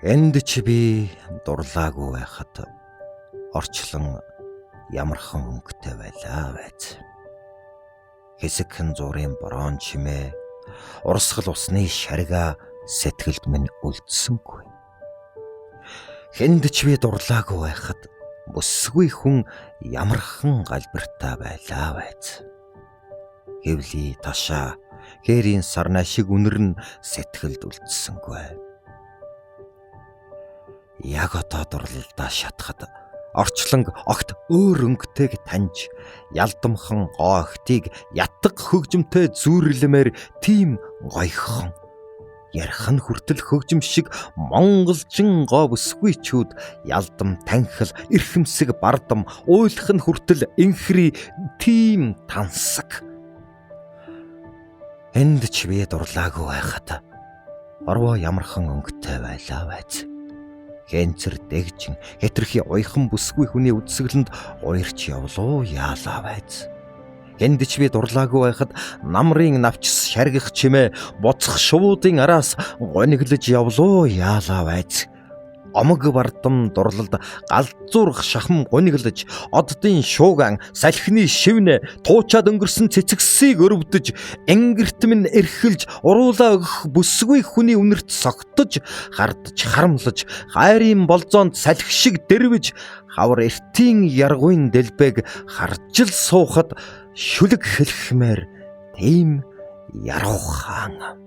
Энд ч би дурлаагүй байхад орчлон ямархан өнгөтэй байлаа байз. Хэсэгхэн зуурын борон чимээ, урсгал усны шарга сэтгэлд минь үлдсэнгүй. Хэнд ч би дурлаагүй байхад бүсгүй хүн ямархан галбиртай байлаа байз. Хэвлий ташаа хээрийн сарнай шиг үнэр нь сэтгэлд үлдсэнгүй. Яг одоо дурлалдаа шатахад орчлонг огт өөр өнгөтэйг таньж ялдамхан гоо охтыг ятг хөгжмтэй зүүрлэмээр тийм гоёхон ярих нь хүртэл хөгжим шиг монголжин гоо бүсгүйчүүд ялдам танхил эрхэмсэг бардам уйлах нь хүртэл энхри тийм тансаг. Энд ч би дурлаагүй байхад орвоо ямархан өнгөтэй байлаа байз. Хэнцэр дэгжин хэтэрхий уяхан бүсгүй хүний үдсгэлэнд уярч явлуу яалаа байз. Энд ч би дурлаагүй байхад намрын навчс шаргих чимээ буцах шувуудын араас гониглож явлуу яалаа байз. Омог бардам дурлалд галзуурх шахам гониглож оддын шууган салхины шивнэ туучаад өнгөрсөн цэцгсийг өрөвдөж ангирт минь эрхэлж уруулаа өгөх бүсгүй хүний үнэрт согтож хардж харамлаж хайрын болзоонд салхи шиг дэрвэж хавар эртийн яргуйн дэлбэг харж л суухад шүлэг хэлхмээр тийм яруу хаан.